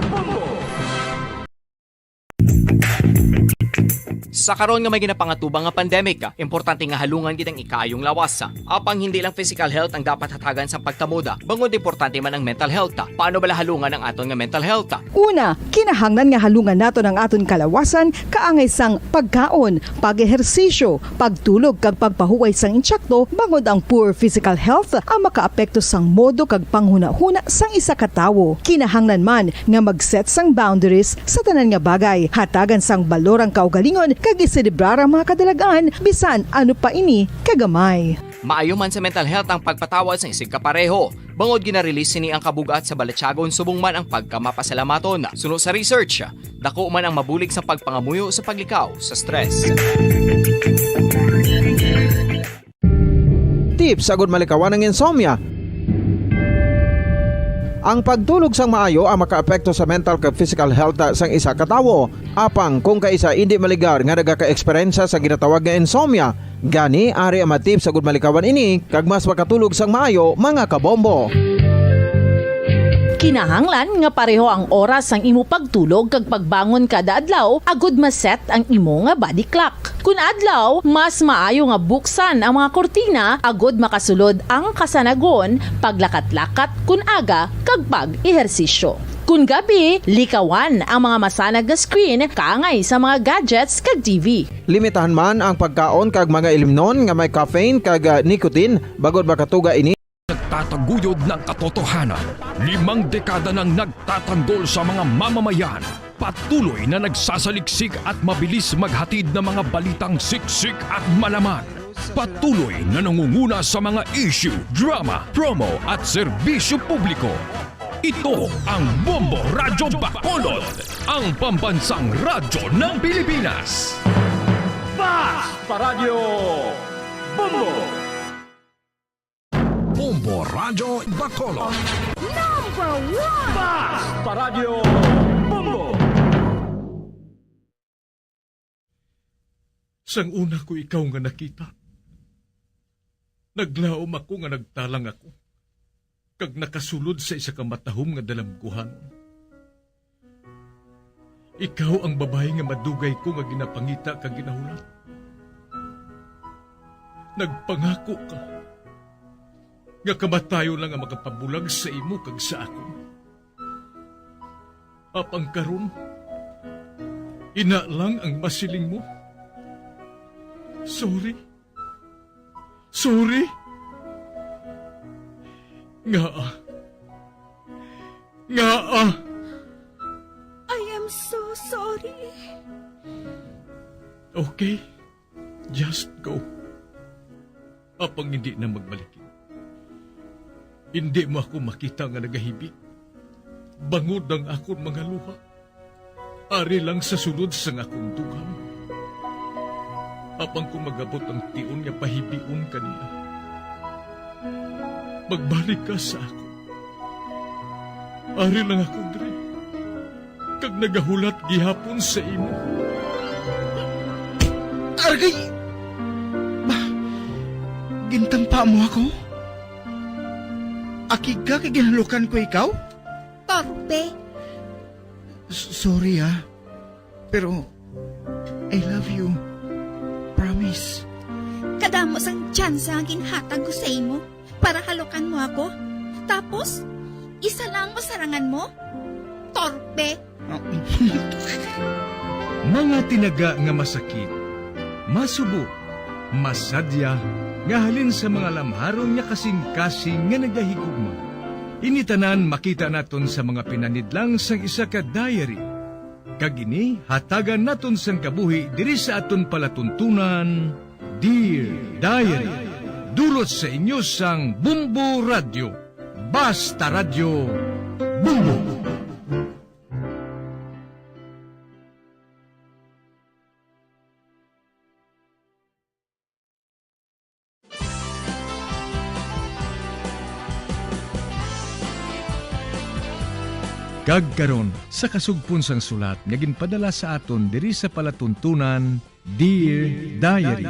Bombo! Sa karon nga may ginapangatubang nga pandemic, importante nga halungan gid ang ikaayong lawas. Apang hindi lang physical health ang dapat hatagan sa pagkamuda, bangod importante man ang mental health. Paano bala halungan ang aton nga mental health? Una, kinahanglan nga halungan naton ang aton kalawasan kaangay sang pagkaon, pag-ehersisyo, pagtulog kag pagpahuway sang insakto, bangod ang poor physical health ang makaapekto sang modo kag panghunahuna sang isa ka tawo. Kinahanglan man nga mag-set sang boundaries sa tanan nga bagay, hatagan sang balor ang kaugalingon kag iselebrar ang mga kadalag-an, bisan ano pa ini kagamay. Maayo man sa mental health ang pagpatawad sang isigkapareho, bangod gina-release sini ang kabug-at sa balatyagon subong man ang pagkamapasalamaton. Suno sa research, dako man ang mabulig sa pagpangamuyo sa paglikaw sa stress. Tips agud malikawan ang insomnia. Ang pagtulog sang maayo ang makaapekto sa mental kag physical health sang isa ka tawo. Apang kung kaisa indi maligar nga nagaka-eksperyensya sa ginatawag nga insomnia, gani ari ang mga tips agud malikawan ini kag mas makatulog sang maayo, mga kabombo. Kinahanglan nga pareho ang oras sang imo pagtulog kag pagbangon kada adlaw agud ma-set ang imo nga body clock. Kun adlaw, mas maayo nga buksan ang mga kurtina agud makasulod ang kasanagon, paglakat-lakat kun aga, kag pag-ehersisyo. Kun gabi, likawan ang mga masanag nga screen kaangay sa mga gadgets kag T V. Limitahan man ang pagkaon kag mga ilimnon nga may caffeine kag, ah, nicotine, bangod makatuga ini. Nagtataguyod ng katotohanan, limang dekada nang nagtatanggol sa mga mamamayan. Patuloy na nagsasaliksik at mabilis maghatid ng mga balitang siksik at malaman. Patuloy na nangunguna sa mga issue, drama, promo at serbisyo publiko. Ito ang Bombo Radyo Bacolod, ang pambansang radyo ng Pilipinas. Basta Radyo Bombo! Bombo Radyo Bacolod. Number one! Basta Radyo Bombo! Sang una ko ikaw nga nakita, naglaom ako nga nagtalang ako, kag nakasulod sa isa ka matahom nga dalamguhanon. Ikaw ang babayi nga madugay ko nga ginapangita kag ginahulat. Nagpangako ka nga kamatayon lang ang makapabulag sa imo kag sa akon. Apang karon, ina lang ang masiling mo. Sorry. Sorry? Ngaa? Ngaa? I am so sorry. Okay, just go. Apang hindi na magbalik. Hindi mo ako makita nga nagahibik. Bangod ang akon mga luha. Ari lang sa sulod sang akon dugang. Apang kung magabot ang tion nga pahibion ka niya, magbalik ka sa akon. Ari lang ako diri, kag nagahulat gihapon sa imo. Argay! Ba, gintampa mo ako? Akig ka kay ginhalukan ko ikaw? Torpe. S-, sorry, ah. Pero, I love you. Promise. Kadamo sang tsansa ang ginhatag ko sa imo para halukan mo ako. Tapos, isa lang ang masarangan mo? Torpe. Mga tinaga nga masakit, masubo, masadya, nga halin sa mga lamharon nga kasing-kasing nga nagahigugma. Ini tanan makita naton sa mga pinanidlang sang isa ka diary. Kag ini hatagan naton sang kabuhi diri sa aton palatuntunan, Dear Diary. Dulot sa inyo sang Bombo Radyo. Basta Radyo, Bombo! Kag karon, sa kasugpon sang sulat nga ginpadala sa aton diri sa palatuntunan, Dear Diary.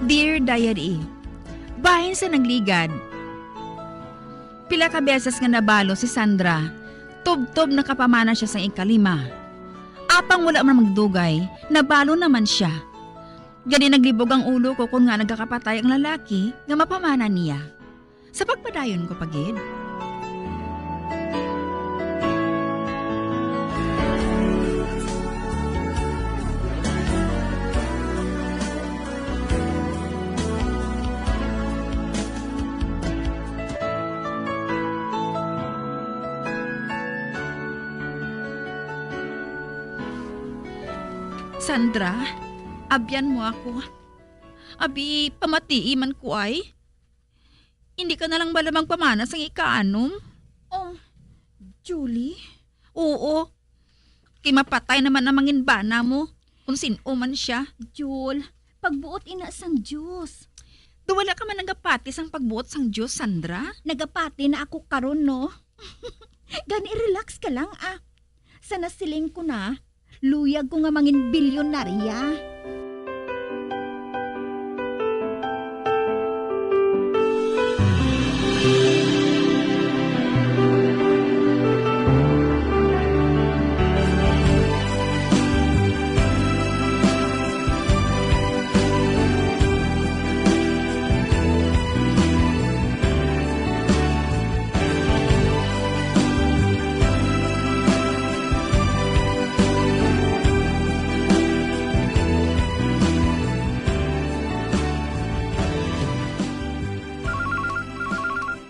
Dear Diary, bahin sa nagligad, pila ka beses nga nabalo si Sandra, tubtob nakapamana sia sang ikalima. Apang wala man magdugay, nabalo naman sia. Gani naglibog ang ulo ko kon ngaa nagakapatay ang lalaki nga mapamana niya. Sa pagpadayon ko pa gid. Sandra, abyan mo ako. Abi, pamatii man ko ay. Hindi ka na lang bala magpamana sang ikaanom? Oh, Julie? Oo. Kay mapatay naman ang manginbana mo, kung sin-o man sia. Jul, pagbuot ina sang Dios. Do wala ka man nagapati sang pagbuot sang Dios, Sandra? Nagapati na ako karon, no? Gani, relax ka lang, ah. Sa nasiling ko na, luyag ko nga mangin bilyonarya.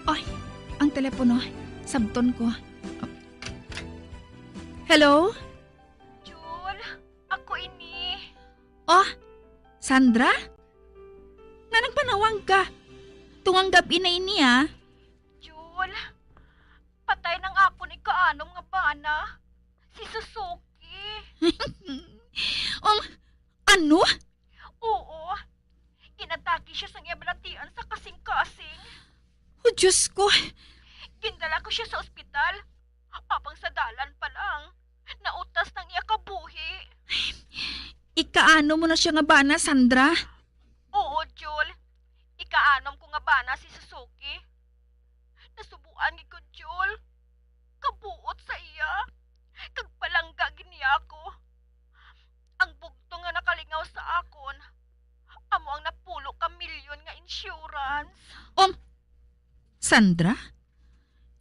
Oy, ang telepono. Sabton ko. Hello? Jul, ako ini. Oh, Sandra? Nga nagpanawag ka? Tungang gab-i na ini, ah. Jul, patay nang akon ikaanom nga bana, si Suzuki. Um, ano? Oo. Inatake siya sang iya balatian sa kasing-kasing. Oh, Diyos ko! Gindala ko siya sa ospital. Apang sa dalan pa lang, nautas nang iya kabuhi. Ikaano mo na siya nga bana, Sandra? Oo, Jul. Ikaanom ko nga bana si Suzuki. Nasubuan gid ko, Jul. Kabuot sa iya. Kag palangga gid niya ako. Ang bugtong nga nakalingaw sa akon, amo ang napulo ka milyon nga insurance. Um, Sandra?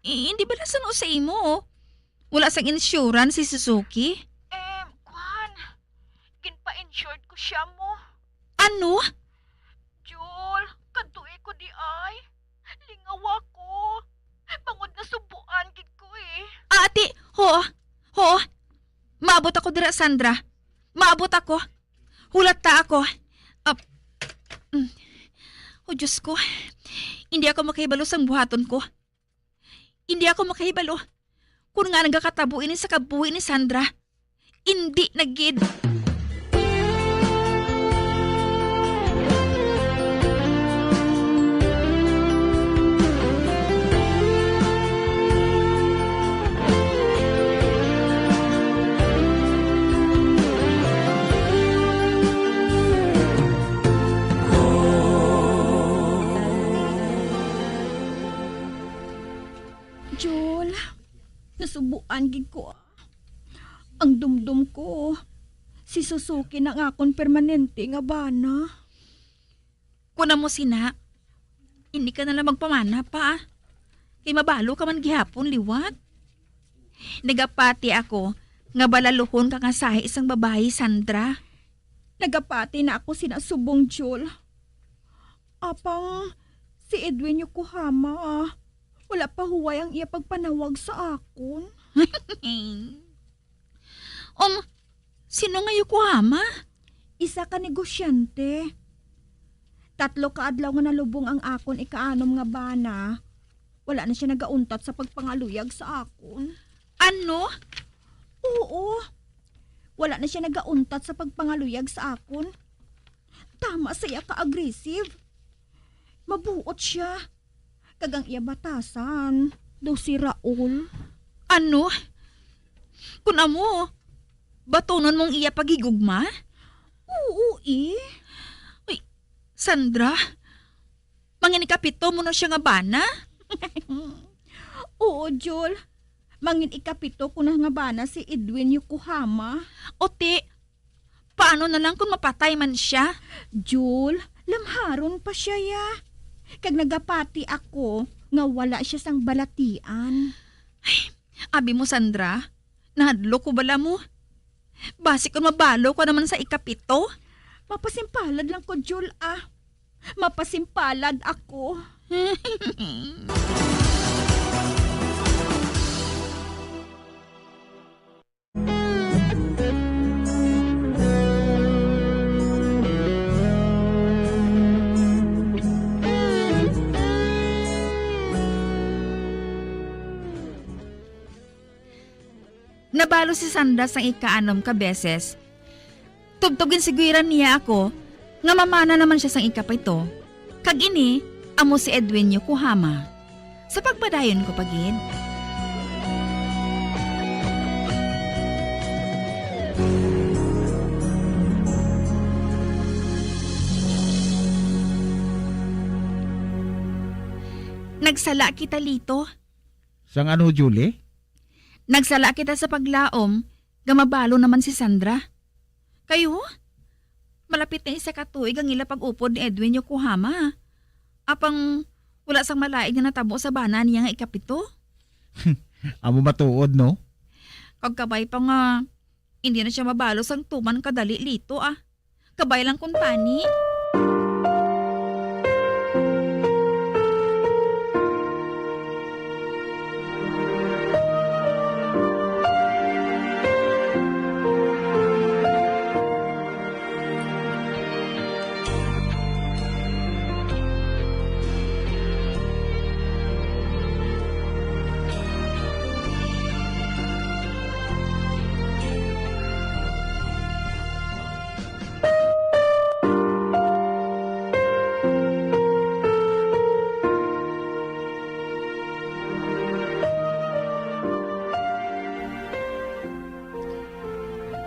I-, hindi bala sano sa imo, oh? Wala sang insurance si Suzuki? Em, kwan. Ginpa-insured ko siya mo. Ano? Jul, kadtoi ko di ay. Lingaw ako. Bangod nasubuan gid ko eh. Ah, ati, ho, ho. Maabot ako dira, Sandra. Maabot ako. Hulat ta ako. Ah, mm. Oh, Diyos ko. Hindi ako makahibalo sang buhaton ko. Hindi ako makahibalo kung nga nagakatabo ini sa kabuhi ni Sandra. Hindi na gid. Jol, nasubuan gid ko, ah. Ang dumdom ko, si Suzuki na ang akon permanente nga bana. Kun amo sina, hindi ka na lang magpamana pa, ah. Kay mabalo ka man gihapon liwat. Nagapati ako nga balaluhon ka nga sahi sang babayi, Sandra. Nagapati na ako sina subong, Jol. Apang si Edwin Yokohama, ah, wala pa huway ang iya pagpanawag sa akon. Um, sino nga Yokohama? Isa ka negosyante. Tatlo ka adlaw nga nalubong ang akon ikaanom nga bana, wala na sia nagauntat sa pagpangaluyag sa akon. Ano? Oo. Wala na sia nagauntat sa pagpangaluyag sa akon. Tama sa iya ka-aggressive. Mabuot sia. Kag ang iya batasan daw si Raul. Ano? Kun amo, batunon mong iya paghigugma? Oo, eh. Uy, Sandra, mangin ikapito mo na sia nga bana? Oo, Jol. Mangin ikapito ko na nga bana si Edwin Yokohama. Ote, paano na lang kung mapatay man sia? Jol, lamharon pa sia, ya. Kag nagapati ako nga wala sia sang balatian. Ay, abi mo, Sandra, nahadlok ko bala mo. Basi kung mabalo ko naman sa ikapito. Mapasimpalad lang ko, Jol, ah. Mapasimpalad ako. Nabalo si Sandra sang ikaanom ka beses. Tubtob ginsigwiran niya ako nga mamana naman sia sang ikapito. Kag ini amo si Edwin Yokohama. Sa pagpadayon ko pa gid. Nagsala kita, Lito. Sang ano, Julie? Nagsala kita sa paglaom nga mabalo naman si Sandra. Kayo, malapit na isa ka tuig ang ila pag-upod ni Edwin Yokohama. Apang wala sang malain nga natabo sa bana niya nga ikapito. Amo matuod, no? Kag kabay pa nga, hindi na sia mabalo sang tuman kadali, Lito, ah. Kabay lang kuntani.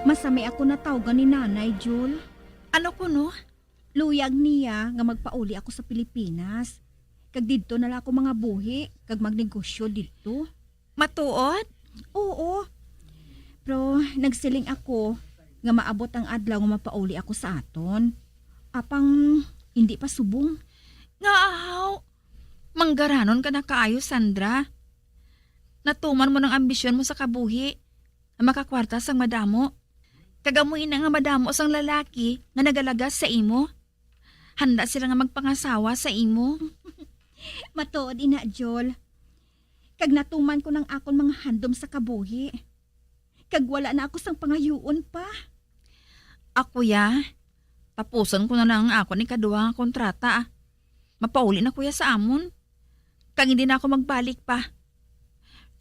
Masami ako natawgan ni Nanay, Jul. Ano kuno? Luyag niya nga magpauli ako sa Pilipinas, kag didto na lang ako mangabuhi kag magnegosyo didto. Matuod? Oo. Pero nagsiling ako nga maabot ang adlaw nga mapauli ako sa aton. Apang indi pa subong. Nga ahaw, manggaranon ka na kaayo, Sandra. Natuman mo nang ambisyon mo sa kabuhi, nga makakwarta sang madamo. Kag amo ina nga madamo sang lalaki nga nagalagas sa imo. Handa sila nga magpangasawa sa imo. Matuod ina, Jol. Kag natuman ko nang akon mga handom sa kabuhi. Kag wala na ako sang pangayuon pa. Ako ya, tapuson ko na lang ang akon ikaduha nga kontrata, ah. Mapauli na ko ya sa amon. Kag hindi na ako magbalik pa.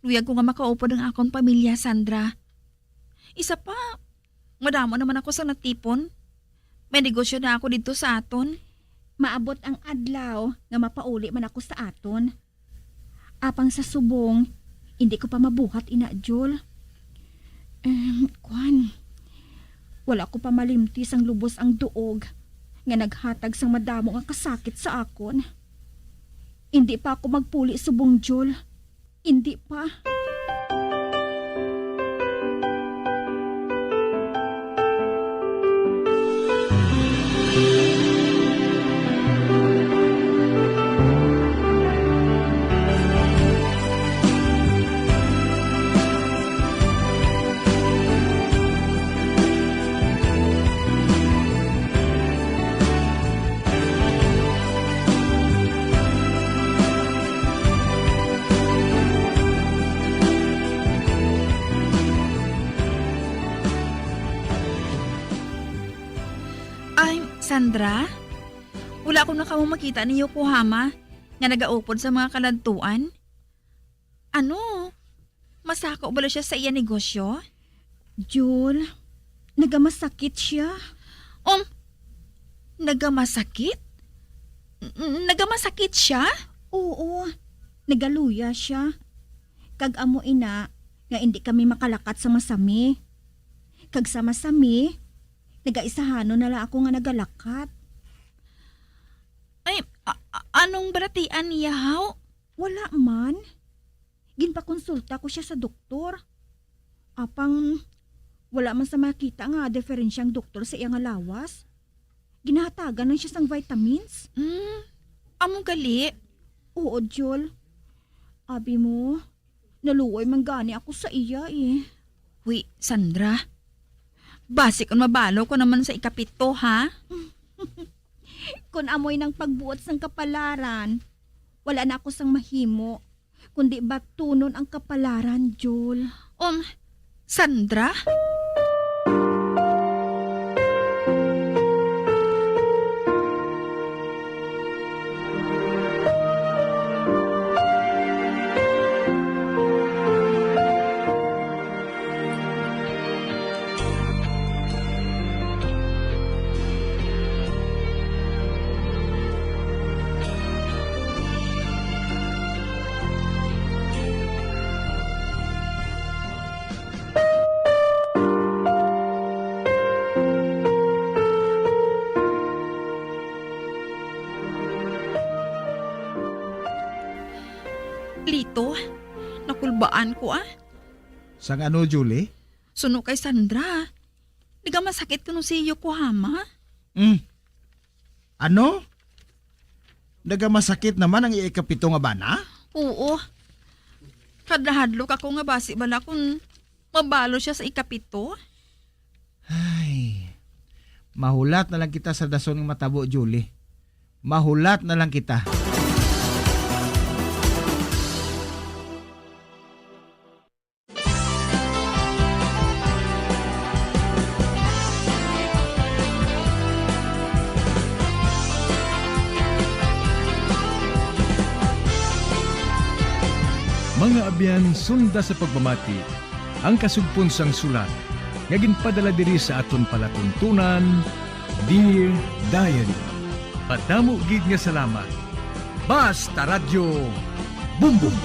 Luyag ko nga makaupod ang akon pamilya, Sandra. Isa pa, madamo naman ako sa natipon. May negosyo na ako didto sa aton. Maabot ang adlaw nga mapauli man ako sa aton. Apang sa subong, hindi ko pa mabuhat ina, Jol. Em, kwan, wala ko pa malimti sang lubos ang duog nga naghatag sang madamo nga kasakit sa akon. Hindi pa ako magpuli subong, Jol. Hindi pa. Ay, Sandra, wala ko na kamo makita ni Yokohama nga nagaupod sa mga kaladtuan. Ano? Masako bala siya sa iya negosyo? Jol, nagamasakit siya. Um, nagamasakit? N-, nagamasakit siya? Oo, nagaluya siya. Kag amo ina nga indi kami makalakat sa masami. Kag sa masami, nagaisahanon na lang ako nga nagalakat. Ay, a-, a-, anong balatian niya, haw? Wala man. Ginpakonsulta ko siya sa doktor. Apang wala man sa makita nga diferensya ang doktor sa iya nga lawas. Ginahatagan lang siya sang vitamins. Mm, amo gali? Oo, Jol. Abi mo, naluoy man gani ako sa iya, eh. Wi, Sandra. Basi kon mabalo ko naman sa ikapito, ha? Kon amoy nang pagbuot sang kapalaran, wala na ako sang mahimo, kundi batunon ang kapalaran, Jol. Um, Sandra? Lito, nakulbaan ko, ah. Sang ano, Julie? Suno kay Sandra. Di ka masakit kuno si Yokohama? Mm. Ano? Nagamasakit naman ang iya ikapito nga bana? Oo. Kadahadlok ako nga basi bala kung mabalo siya sa ikapito. Ay, mahulat na lang kita sa dason nga matabo, Julie. Mahulat na lang kita. Mga abyan, sunda sa pagpamati ang kasugpon sang sulat nga ginpadala diri sa aton palatuntunan, Dear Diary. Madamo gid nga salamat. Basta Radyo Bumbong.